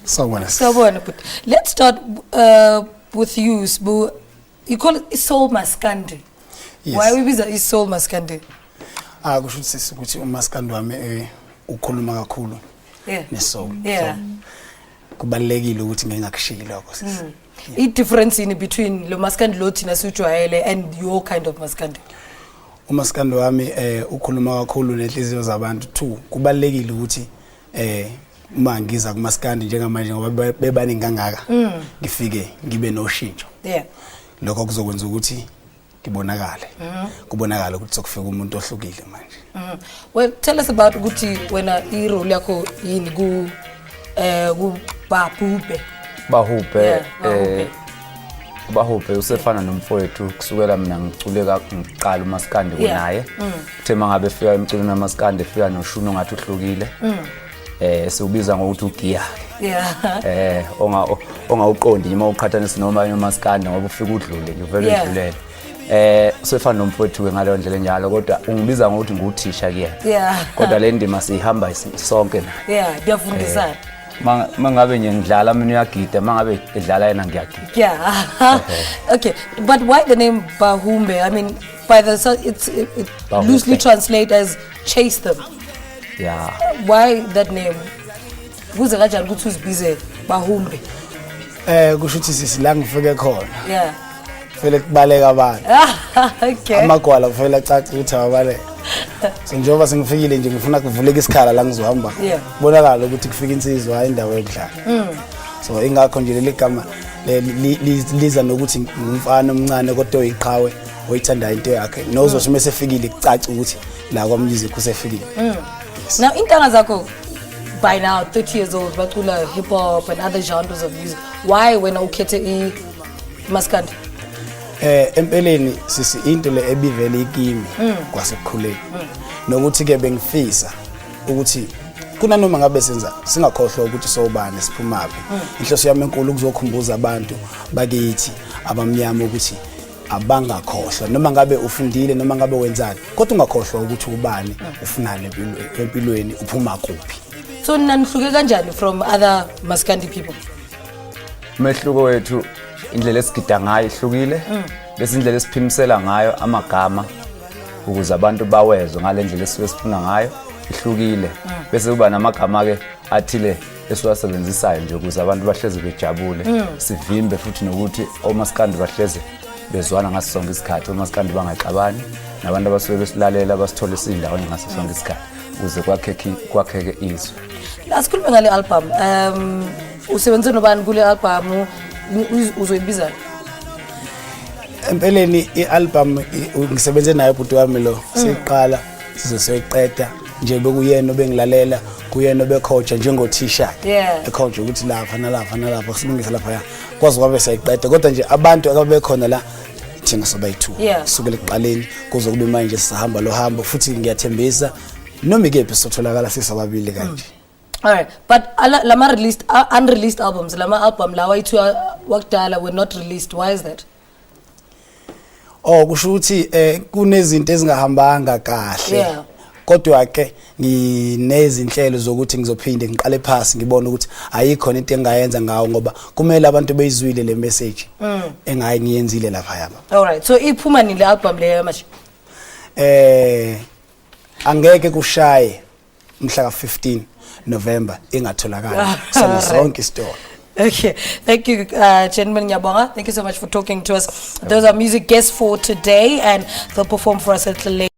Sawubona, sis. Sawubona, but let's start with you, Sbu. You call it soul maskandi. Yes. Why uyibiza i-soul maskandi? Ah, kusho ukuthi, sisi, ukuthi umaskandi wami ukhuluma kakhulu nesoul. So kubalekile ukuthi ngingakushiyi lokho, sisi. I-difference yini between lo maskandi lo thina siwujwayele and your kind of maskandi? Umaskandi wami ukhuluma kakhulu nenhliziyo zabantu. Two, kubalekile ukuthi uma ngiza kumaskandi njengamanje, ngoba bebaningi kangaka, ngifike ngibe noshintsho. Lokho kuzokwenza ukuthi ngibonakale, kubonakala ukuthi sokufika umuntu ohlukile manje. Well, tell us about ukuthi wena i-role yakho yini ku Bahube. Bahubhe. Yeah, Bahubhe. Bahubhe usefana nomfowethu kusukela mina ngicule ngiqala umaskandi kunaye. Uthe mangabe efika emculweni wamaskandi, efika noshuni ongathi uhlukile. Siwubiza ngokuthi ugiya. Ongawuqondi uma uqhathanisa noma umaskandi, ngoba ufika udlule nje, uvele udlulele. Usefana nomfowethu ke ngaleyo ndlela enjalo, kodwa ungibiza ngokuthi nguthisha kuyena. Kodwa le ndima siyihamba sonke naye. Yeah, kuyafundisana. Mangabe nje ngidlala mina, uyagida; mangabe edlala yena, ngiyagida. Yeah. Okay, but why the name Bahumbe? I mean, by the so it Bahumbe. loosely translate as chase them. Why that name? Kuze kanjani ukuthi uzibize Bahumbe? Kusho ukuthi, sisi, la ngifike khona vele kubaleka abantu. Amagwala kufanele acace ukuthi awabaleka. So njengoba sengifikile nje, ngifuna kuvuleke isikhala la ngizohamba. Kubonakala ukuthi kufika insizwa, hayi indawo yokudlala. So ingakho nje leli gama liza nokuthi ngumfana omncane kodwa oyiqhawe, oyithandayo into yakhe, nozothi uma esefikile kucace ukuthi la kwamusic usefikile. Now, intanga zakho by now 30 years old bacula hip hop and other genres of music. Why wena ukhethe i maskandi? Empeleni, sisi, into le ebivele ikimi kwasekukhuleni, nokuthi ke bengifisa ukuthi kunanoma ngabe senza, singakhohlwa ukuthi sobani, siphumaphi. Inhloso yami enkulu ukuzokhumbuza abantu bakithi abamnyama ukuthi abangakhohlwa, noma ngabe ufundile, noma ngabe wenzani, kodwa ungakhohlwa ukuthi ubani, ufunani empilweni, uphuma kuphi. So nina nihluke kanjani from other maskandi people? Umehluko wethu, indlela esigida ngayo ihlukile, bese indlela esiphimisela ngayo amagama ukuze abantu bawezwe ngale ndlela esuke sifuna ngayo ihlukile, bese kuba namagama-ke athile esiwasebenzisayo nje ukuze abantu bahleze bejabule, sivimbe futhi nokuthi omaskandi bahleze bezwana ngaso sonke isikhathi, omaskandi bangaxabani, nabantu abasuke besilalela basithole siyindawonye ngaso sonke isikhathi, ukuze kwakheke izwe. Asikhulume ngale album. Usebenze nobani kule album? Uzoyibiza? Empeleni i-album ngisebenze naye ubhuti wami lo, siyiqala size siyoyiqeda nje, bekuyena obengilalela, kuyena obekhoja njengothisha, ekhoja ukuthi lapha nalapha nalapha silungise laphaya, kwaze kwabe siyayiqeda. Kodwa nje abantu ababekhona la, thina sobayi-two kusukela ekuqaleni kuze kube manje, sisahamba lo hambo, futhi ngiyathembisa noma ikephi sitholakala sisababili kanje. All right, but lama released unreleased albums, lama album lawa ayi-two wakudala were not released. Why is that? Oh, kusho ukuthi kunezinto ezingahambanga kahle. Kodwa ke nginezinhlelo zokuthi ngizophinde ngiqale phasi, ngibone ukuthi ayikho into engayenza ngawo, ngoba kumele abantu beyizwile le message engayi ngiyenzile lapha yaba. All right. So iphuma nini le album leyo manje? Angeke kushaye mhla ka15 November ingatholakala sona zonke isitolo. Okay, thank you, gentlemen. Ngiyabonga. Thank you so much for talking to us. Those are music guests for today, and they'll perform for us a little later.